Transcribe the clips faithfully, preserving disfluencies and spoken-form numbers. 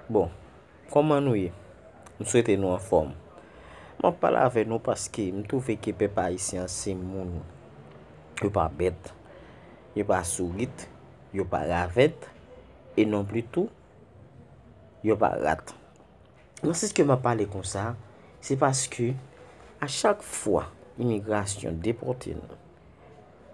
Bon, kòman nou ye? M swete nou anfòm. M ap pale avè nou paske m twouve ke pèp ayisyen an se moun. Yo pa bèt, yo pa sourit, yo pa ravèt, e non pli tou, yo pa rat. Nan sans ke m ap pale konsa, se paske a chak fwa imigrasyon depòte nou,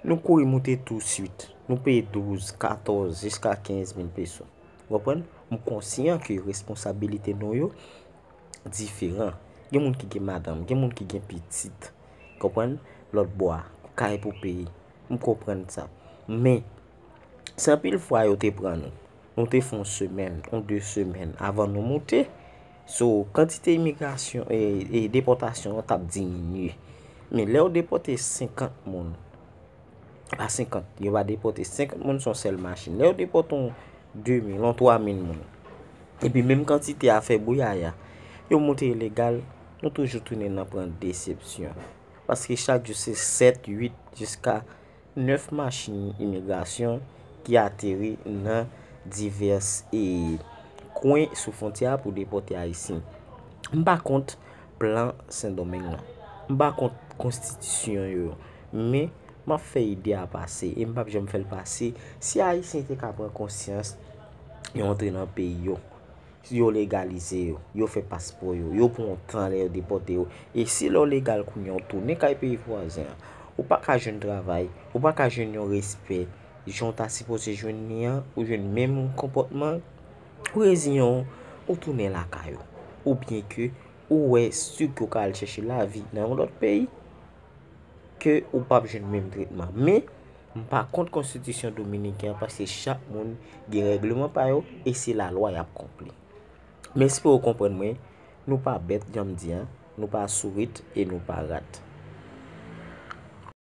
nou kouri moute touswit. Nou peye douz, katòz, jiska kenz mil peso. Ou konprann? M konsyan ke responsabilite nou yo diferan. Gen moun ki gen madanm, gen moun ki gen pitit. Konprann? Lòt bò a, kay pou peye. M konprann sa. Men, se anpil fwa yo te pran nou. Nou te fè yon semèn, yon de semèn avan nou moute. So, kantite imigrasyon e, e depòtasyon an t ap diminye. Men lè yo depòte senkant moun, pa senkant, yo pa depòte senkant moun sou yon sèl machin. Lè yo depòte yon de mil, yon twa mil moun, epi menm kantite a fè bouyaya, yo moute ilegal, nou toujou tounen nan pran desepsyon. Paske chak jou se sèt, uit, jiska nèf machin imigrasyon ki ateri nan divès, e, kwen sou fwontyè a pou depòte Ayisyen. M pa kont plan Sendomeng lan. M pa kont konstitisyon yo. Men, m ap fè ide a pase e m p ap janm fè l pase. Si Ayisyen te ka pran konsyans, yo antre nan peyi yo. Yo legalize yo, yo fè paspò yo, yo pran yon tan lè yo depòte yo. E si lè w legal kounye a, w tounen kay peyi vwazen an, ou pa ka jwenn travay, ou pa ka jwenn yon respè jan w ta sipoze jwenn li an, ou jwenn menm konpòtman, ou reziyen w, ou tounen lakay ou. Oubyen ke ou wè si ke w ka al chèche lavi nan yon lòt peyi, ke ou p ap jwenn menm tretman. Men, m pa kont konstitisyon dominiken an paske chak moun gen règleman pa yo e se lalwa y ap konpli. M espere w konprann mwen, nou pa bèt, jan m di a, nou pa sourit e nou pa rat.